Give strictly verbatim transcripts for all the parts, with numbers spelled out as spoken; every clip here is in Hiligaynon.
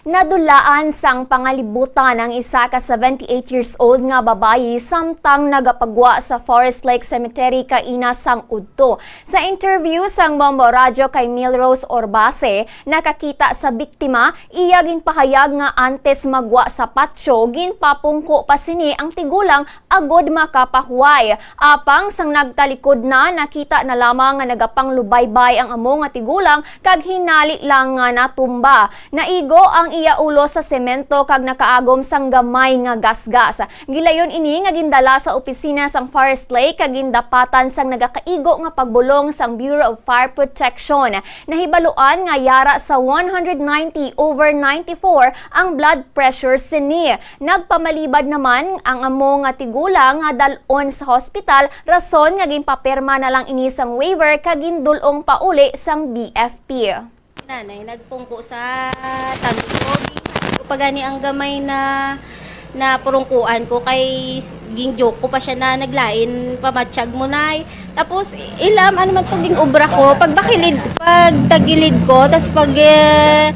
Nadulaan sang pangalibutan ang isa ka seventy-eight years old nga babayi samtang nagapagwa sa Forest Lake Cemetery kaina sang udto. Sa interview sang Bombo Radyo kay Milrose Orbase, nakakita sa biktima, iya ginpahayag nga antes magwa sa patio, ginpapungko pa sini ang tigulang agod makapahuway. Apang sang nagtalikod na, nakita na lamang nga nagapanglubaybay ang amo nga tigulang kag hinali lang nga natumba. Naigo ang iya ulo sa semento kag nakaagom sang gamay nga gasgas. Gilayon ini nga gindala sa opisina sang Forest Lake kag gindapatan sang nagakaigo nga pagbulong sang Bureau of Fire Protection. Nahibaluan nga yara sa one hundred ninety over ninety-four ang blood pressure sini. Nagpamalibad naman ang amo nga tigulang nga dal-on sa hospital, rason nga ginpapirma na lang ini sang waiver kag gindul-ong pauli sang B F P. Nanay, nagpungko sa tanod ko. Ginhali ko pa gani ang gamay na, na purungkuan ko kay s-, gin-joke ko pa siya na naglain pamatsyag mo, Nay. Tapos, ilam, ano man to, ging-obra ko. Pag bakilid, pag tagilid ko, tas pag, eh,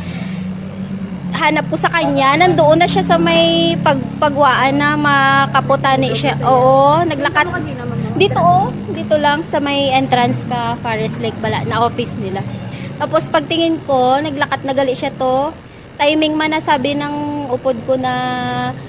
hanap ko sa kanya, nandoon na siya sa may pag-, pagwaan na makaputani siya. Oo, naglakat. Dito, oh, dito lang sa may entrance ka Forest Lake bala na office nila. Tapos pagtingin ko, naglakat na gali siya to. Timing man na sabi ng upod ko na,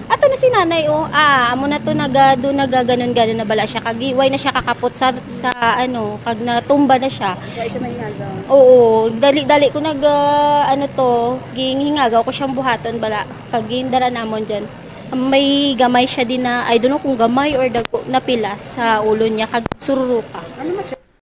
"Ato na si nanay, oh." Ah, amo na to, nagado, nagaganon-ganon na bala siya. Kag way na siya kakapot sa, sa ano, kag natumba na siya. Wala siya mahingaga. Oo, dali-dali ko nag, ah, ano to, ginhingagaw ko siyang buhaton bala. Kag gindara namon dyan. May gamay siya din na, I don't know kung gamay or dagko, napilas sa ulo niya, kag sururuka. Ano man siya?